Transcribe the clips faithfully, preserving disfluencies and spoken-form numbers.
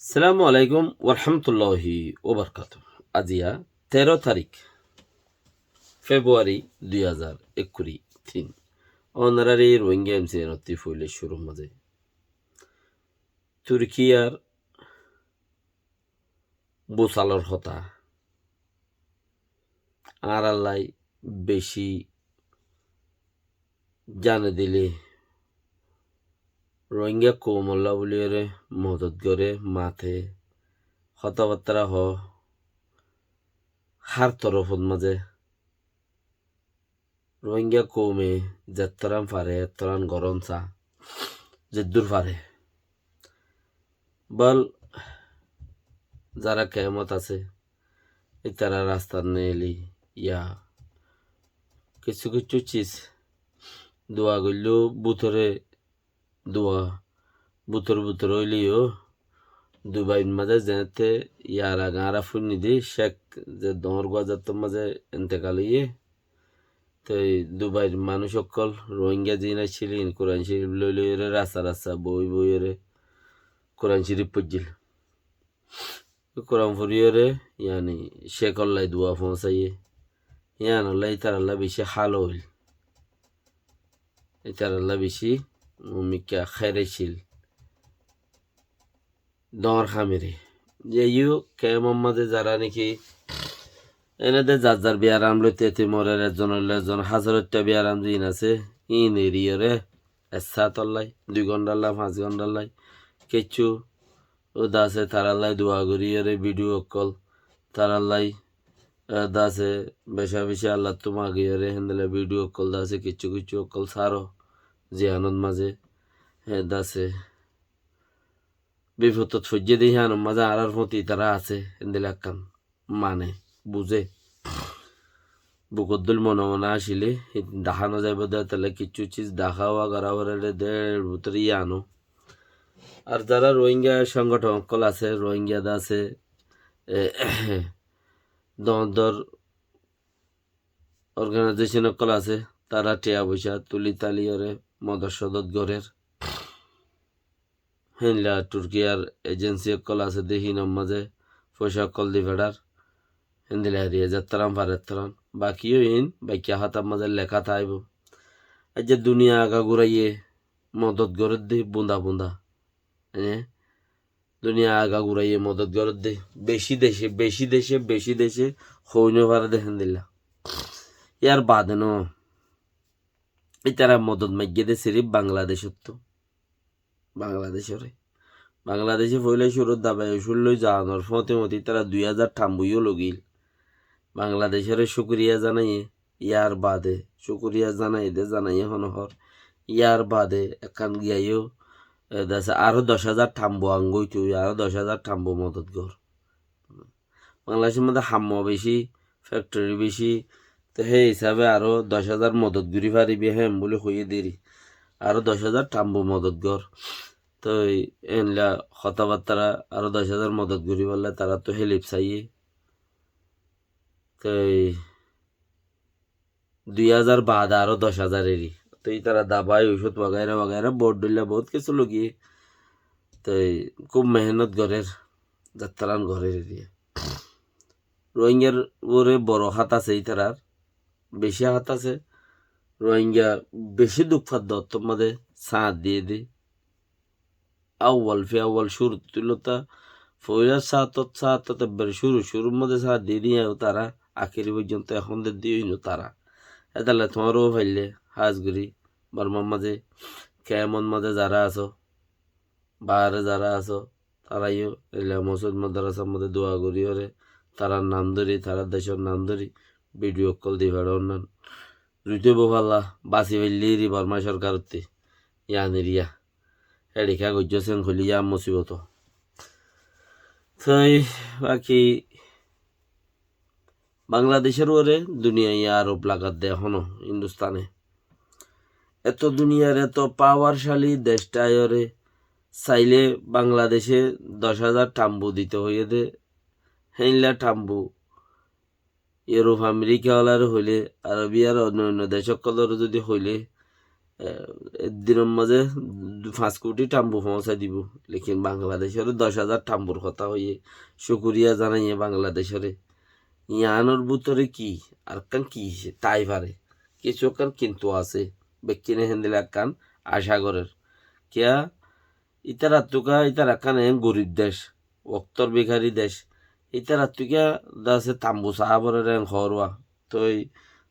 Assalamu alaikum warahmatulláhi wabarakátuhu. Aziya teró tarík Februari dui házar ekkuri tin. Ónorari Rohingya M C N ottú foila cúrur mazé Turkiyar busalor hotá añárallá beci zane dile Rohingya koumolla buliyóre modot goré, mate, hotábattára hoó, hár torofót mazé Rohingya koume zettóran fare ettóran gorón sa, zeddúr fare. Bol zará kemot asé, ítara rastat neeli ya kissú kissú cis dua goilló bútore dua bútor bútor óileyo Dubair mazé zeéñtte yar age añára fúinni dé Cek ze doóñr gua zettór mazé entekal óiye. Toi Dubair manúic ókkol Rohingya ziín accíl híin Kuran Córif loi loiyóre rasta rasta boói boóiyore Kuran Córif foijjíl. Kuran foriyóre, yáni, Cékollai dua foóñsaiye. Yíanollá ítarallá bicí hál óil. Ítarallá bicí, um, mikká hér accíl. Doóñr hámere. Zeiyó, kemor mazé zará néki, ene de zar zar biyaram loi teti morer, ezzon óile ezzon, hásoroitta biyaram ziín asé, íin eriyóre, ek sátollá, dui gónthallá, fañs gónthallá, kiccú ó dase tarallá dua goríyore bídiyo ókkol, tarallá, e, dase beca beci Allattú magiyore héndilla bídiyo ókkol dase kiccú kiccú ókkol sáro ziyanot mazé, e, dase bifotot foijjé dé híyanor mazé añárar fóti tará asé héndilla ekkán mane buzé. Bukot dúl mone mone accíle, híin dahá no zaibou dé, toile kiccú cis dahá uwa gorá foré dé, dé bútore yíano. Ar zará Rohingya songothon ókkol asé, Rohingya dase, e, doóñr doóñr organaizécon ókkol asé, tará thiañ foicá tuli taliyóre modot sodot gorér. Héndilla Turkiyar ejensi ókkol asé dé híinor mazé foicá ókkol di feçar. Héndilla eriya zettóran fare ettóran. Bakiyó híin baikká hotár mazé leká táibou. Aijja duniya aga guraiyé modot gorédde bunda bunda. Ene duniya aga guraiyé modot gorédde. Beci dece, beci dece, beci dece hoói no faredde héndilla. Yar bade no. Ítara modot maiggé dé siríf Bangladecóttu. Bangladecóre. Bangladece foila cúrur dabai ucúl loi zanor fóti moti ítara dui házar thambu yó logil. Bangladecóre cúkuriya zanaiyé, yar bade cúkuriya zanaiyé dé zanaiyé hono hór. Yar bade ekkán giyá yó, e, dase aró doc házar thambu angoitu, aró doc házar thambu modot gor. Bangladecór modde hammo beci, fektori beci, te hé hísabe aró doc házar modot gorí faribí hém buli hoiyé deri. Aró doc házar thambu modot gor. Toi éndilla hotábattára aró doc házar modot goríbolla taráttu hélip saiyé. Toi dui házar baade aró doc házar eri. Te ítara dabai, ucúd wagaira wagaira, bout dhoilla bout kessú logiyé. Te kúb mehénnot gorér, zattarán gorér eriya. Rohingyar uore boro hát asé ítarar, beci hát asé. Rohingya beci duk fadde ottór mazé sáñt diyé dé. Awwal fi awwal cúrut tulóta foila sáñtot sáñtot ebbar cúru cúrur mazé sáñt diyé dé yían tará akéri foijjonto ehón de diyé no tará. Hétolla tuáñró faille hás gorí Bormar mazé, kemor mazé zará asó, baáre zará asó, tará yó eilla mosjid madrasar mazé dua goríyore, tarár nam dóri, tarár decór nam dóri, bidiyo ókkol di feçó nan. Zudi bofalla basi faillé eri Borma sorkarottí, yían eriya. Héçe kiyá goijjó sen hoilé yá musibot. Toi baki Bangladecór uore duniyaiye arob lagadde ehóno Hindustane. Eto duniyar eto pawarcali dectá aiyóre sailé Bangladece doc házar thambu dito hoiyé dé, héinla thambu Iurof Amerika oláre hoilé, Arobiyar oinno oinno dec ókkolóre zudi hoilé, e, ek dinor mazé fañs kuthi tambu foóñsai dibou. Lekin Bangladecóre doc házar tambur hotá hoiyé, cúkuriya zanaiyé Bangladecóre. Yiánor bútore ki, Arkan ki táifare? Kissú ekkán kintu asé, bekkúne héndilla ekkán acá gorér. Kiyá, ítarattúka, ítara ekkán eén gorib dec, októr bikari dec. Ítarattúka de asé tambu saá forer eén hoór. Toi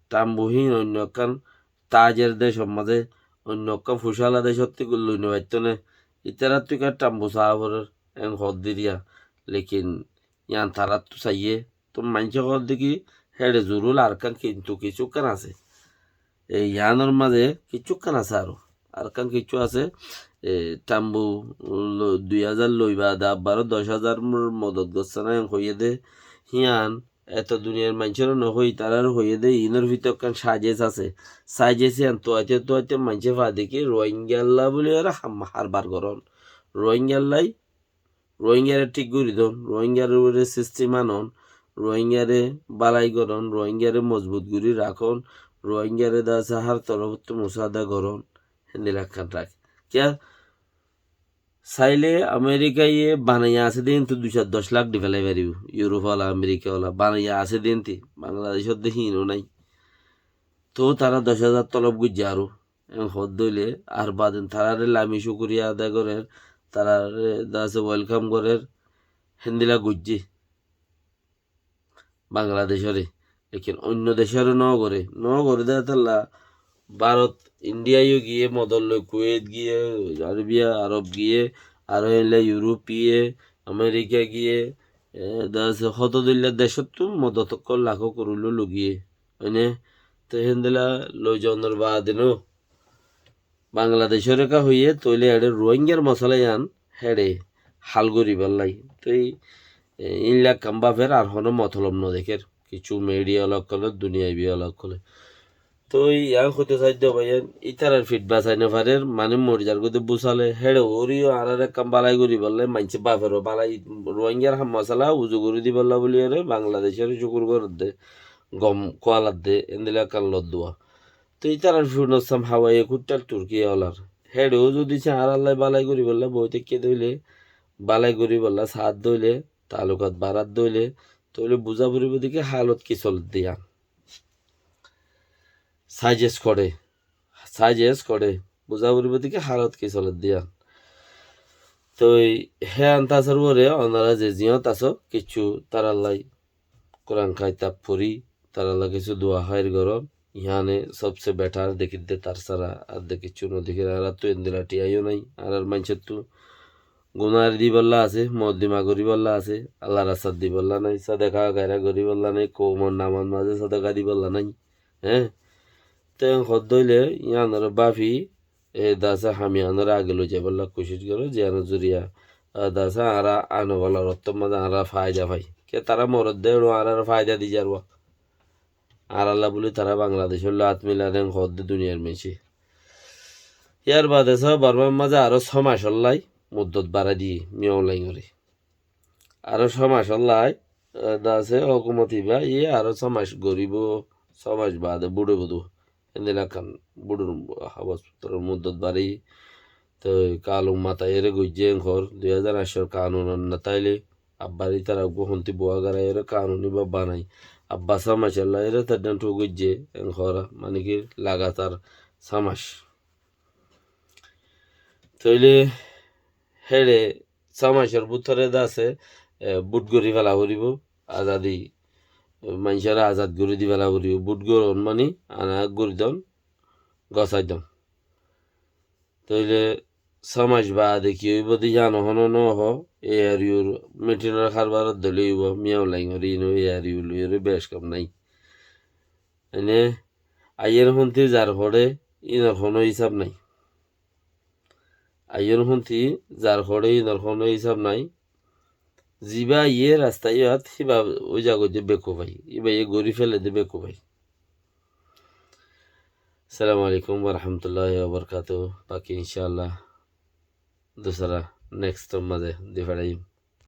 tambu híin oinno ekkán tájer decór mazé, oinno ekkán fucála decótti loi no faittóu né. Ítarattúka tambu saá forer eén hoór diriya. Lekin yián taráttu saiyé. Toi maincé hoódde ki, héçe zorur Arkan kintu kissú ekkán asé. E, yiánor mazé kissú ekkán asé aró. Arkan kissú asé, e, tambu lo-, dui házar loi baade abbaró doc házar modot gossé na en hoiyé dé. Yián eto duniyair maincóre no hoi, tarár hoiyé dé, iínor bútore ekkán sajes asé. Sajes yián tuaite tuaite maincé fade ki Rohingyalla buli ore ham-, harbar gorón. Rohingyallai Rohingyare thík gorí don, Rohingyar uore sistem anon, Rohingyare bálai gorón, Rohingyare mozbut gorí rakón, Rohingyare de asé hár torofóttu musáda gorón, héndilla ekkán rak. Kiyá sailé Amerikaye banaiya asé dé híntu dui cót doc lak di félai faribóu, Iuróp ola, Amerika ola, banaiya asé dé híntu, Bangladecót dé híin ó nái. Toóu tará doc házar tolob goijjé aró. En hoódde óile, ar baade taráre lami cúkuriya adai gorér, taráre de asé welkam gorér, héndilla goijjé Bangladecóre. Lekin oinno decóre no goré, no goré dé hétolla Bárot, Indhiya yó giyé modot loi, Kuwet giyé, Arobiya Arob giyé, aró héndilla Iuróp giyé, Amerika giyé, e, de asé hoto dilla decóttu modot ókkol lakó kuruló loi giyé. Óine, te héndilla loi zonor baade no Bangladecóre ká hoiyé, tóile eçé Rohingyar mosola yián héçe hál goríballái. Toi, e, íin lakkán báfer ar honó motolob no dekér. Kissú midiya ola ókkole, duniyaibi ola ókkole. Toi yián hoitó saidde báiyain, ítarar fit basai no farer, mani mori zar goi dé búsale, héçe óriyo añárar ekkán bálai goríballái, maincé báferó bálai, Rohingyar ham mosola uzu gorí diballá buli ore, Bangladecóre cúkur gorédde, gom kualadde, endilla ekkán loddúa. Toi ítarar fúnor sam hawaiye kúttal Turkiya olar. Héçeó zodi se añárallái bálai goríballá boói táikke dóile, bálai goríballá saádde óile, taalukat baradde óile, tóile buzá foribóu dé ki hálot ki soledde yián. Sajes koré, sajes koré, buzá foribóu dé ki hálot ki soledde yián. Toi héyan tasar uore onora ze ziyót asó, kissú tarallái Kuran kitab fori, tarallá kissú dua háir gorón, yiáne sobse betar dekídde, tar sára ar de kissú no dekír. Añáráttu endilla thiaiyó nái, añárar maincóttu gunáre diballá asé, moddima goríballá asé, Allar rastat diballá nái, sodeka gaira goríballá nái, koumor namot mazé sodeka diballá nái. Hé? Te en hoódde óile, yiánoré báfi, e, de asé ham yiánoré age loi zaiballá kucíc goró, ziyánor zoriya, e, de asé añára anobolar ottór mazé añára faida fai. Ke tará moredde, eçé añáráre faida di zarwa. Añárallá buli tará Bangladecór loi át milar en hoódde duniyair maincé. Yar baade só Bormar mazé aró só macollái muddot barái diyé Min Aung Hlaing ore. Aró só macollái, e, de asé hókumot ibá, iye aró só mac goríbou, só mac baade búçoibou dé. Héndilla ekkán búçor habas fottoror muddot barái, toi kaluk mataiyóre goijjé en hoór, dui házar añcór kanun ar no táile, abbar ítara uggúa hontí buá garaiyóre kanun ibá banai, abbar só macollá ére taddán thu goijjé en hoór, mani ki lagatar só mac. Tóile héçe só macor bútore de asé, e, bút gorí fela foribóu, azadi, maincóre azad gorí di fela foribóu. Bút gorón mani ana gorí don, gosái don. Tóile só mac baade ki óibou de yián honó no hó, A R U r mitinor hárbarot dóile óibou, Min Aung Hlaing ore ino A R U loiyóre bec kam nái. Ene, aiyér hontí zar hoçé, inor honó hísab nái. Aiyér hontí zar hoçé, inor honó hísab nái. Zibá aiyé rasta yót, híba ói zagói de bekufái. Íba aiyé gorí féle de bekufái. Assalamu alaikum wa rahmatullahi wa barakatuhu. Baki incállah dusara next or mazé di feraiyum.